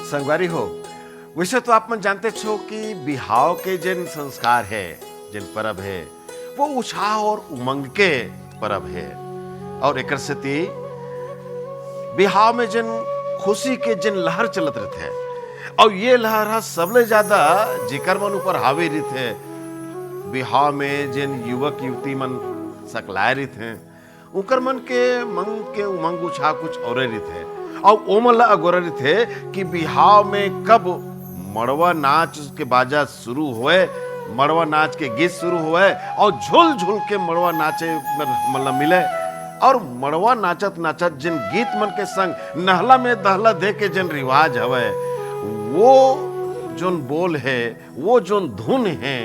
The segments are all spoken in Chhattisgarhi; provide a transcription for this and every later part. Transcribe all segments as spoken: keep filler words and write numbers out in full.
संगवारी हो, वैसे तो आप मन जानते छो कि बिहाव के जेन संस्कार हे, जेन परब हे, वो उछाह और उमंग के परब हे। और एकर सेती बिहाव में जेन खुशी के जेन लहर चलत रहिथे, और ये लहर ह सबले ज्यादा जेकर मन ऊपर हावी रहिथे, बिहाव में जेन युवक युवती मन सकलाए रहिथे, उकर मन के मन के उमंग उछाह कुछ औरे रहिथे। अउ ओमन ला अगोरा रहिथे कि बिहाव में कब मड़वा नाच के बाजा शुरू होए, मड़वा नाच के गीत शुरू होए, और झुल झुल के मड़वा नाचे मन ला मिले। और मड़वा नाचत नाचत जिन गीत मन के संग नहला में दहला दे के जिन रिवाज हवय, वो जोन बोल हे, वो जोन धुन हे,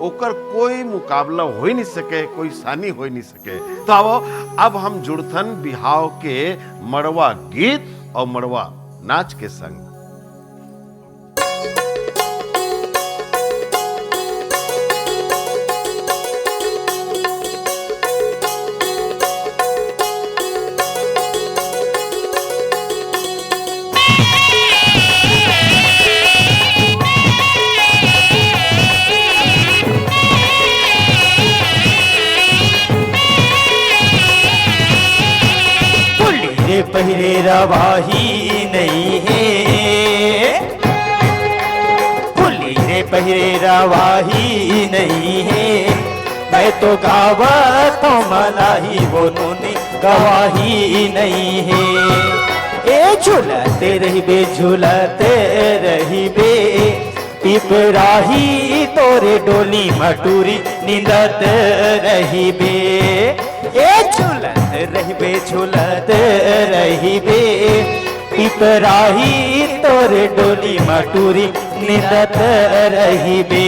ओकर कोई मुकाबला हो ही नहीं सके, कोई सानी हो ही नहीं सके। तो आवो, अब हम जुड़थन बिहाव के मड़वा गीत और मड़वा नाच के संग। फुल्ली रे पहिरे रवाही नहीं हे, फुल्ली रे पहिरे रवाही नहीं हे। मैं तो गावत हूँ मलाही, वो नूनी गवाही नहीं हे। ए झूलत रहिबे, झूलत रहिबे, पिपराही तोरे डोली म टूरी निंदत रहिबे। ए झूलत रहिबे, झूलत रहिबे, पिपराही तोरे डोली म टूरी निंदत रहिबे।